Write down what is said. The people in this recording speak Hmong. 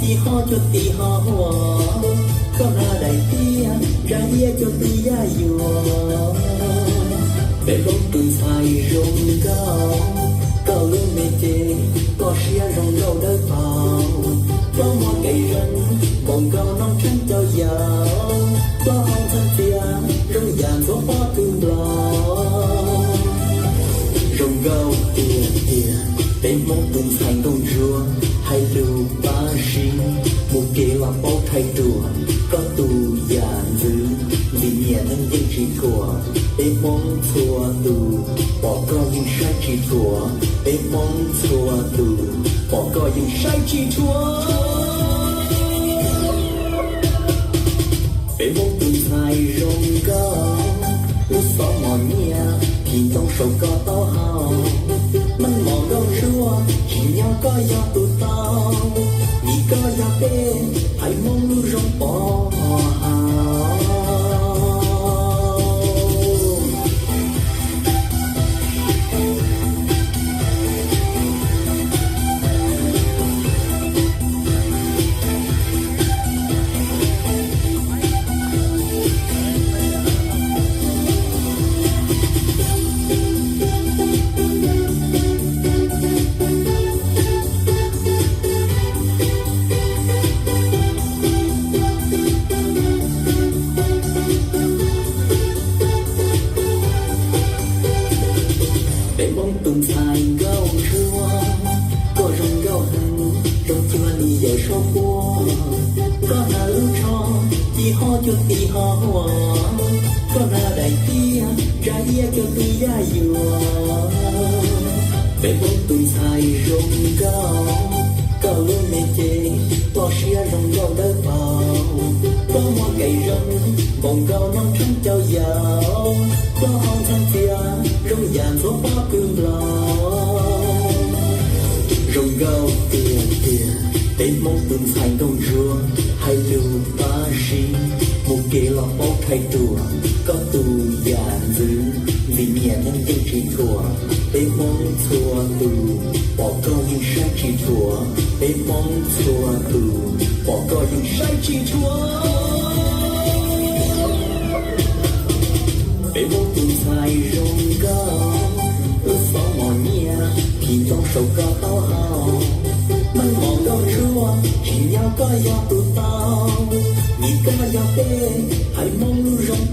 Tib hob cuag tib hob huam, koj hnav daim tiab, ntsa iab cuag tus yaj yuam. Peb Hmoob tus ntxhais zoo nkauj, koj lub me cev, koj siab zoo nkauj dawb paug. Koj muaj kev zoo, npaum nkaus noob tsheej cov yau. Koj hau ntxhab txias, zoo yam ntxhuav pob kws nplaum. Zoo nkauj tiag tiag, peb Hmoob tus ntxhais nkauj ntsuag, hais lus pab sib, mus kev los paub rhais ruam. Koj tus yam ntxwv, ntxim nyiam neeg yeej tsis thuam. Peb Hmoob txhua tus, pom koj yeej saib tsis thuam. Peb Hmoob txhua tus, pom koj yeej saib tsis thuam. Peb Hmoob tus ntxhais zoo nkauj, lub xob mos nyiaj, phim ntoo saum koj taub hau. Meej mom nkauj ntsuag, tsim nyog koj yog tus tau, vim koj yog peb haiv Hmoob lub zoo pov haum. Peb Hmoob tus ntxhais nkauj ntsuag, koj zoo nkauj heev, zoo cuag li yawm saub puab. Koj hnav lub tsho, tib hob cuag tib hob huam, koj hnav daim tiab, ntsa iab cuag tus yaj yuam. Peb Hmoob tus ntxhais zoo nkauj, koj lub me cev, koj siab zoo nkauj dawb paug. Koj muaj kev zoo, npaum nkaus noob tsheej cov yau. Koj hau ntxhab txias, zoo yam ntxhuav pob kws nplaum. Zoo nkauj tiag tiag, peb Hmoob tus ntxhais nkauj ntsuag, hais lus pab sib, mus kev los paub rhais ruam. Koj tus yam ntxwv, ntxim nyiam neeg yeej tsis thuam. Peb Hmoob txhua tus, pom koj yeej saib tsis thuam. Peb Hmoob txhua tus, pom koj yeej saib tsis thuam. Peb Hmoob tus ntxhais zoo nkauj, lub xob mos nyiaj, phim ntoo saum koj taub hau. Meej mom nkauj ntsuag, tsim nyog koj yog tus tau, vim koj yog peb haiv Hmoob lub zoo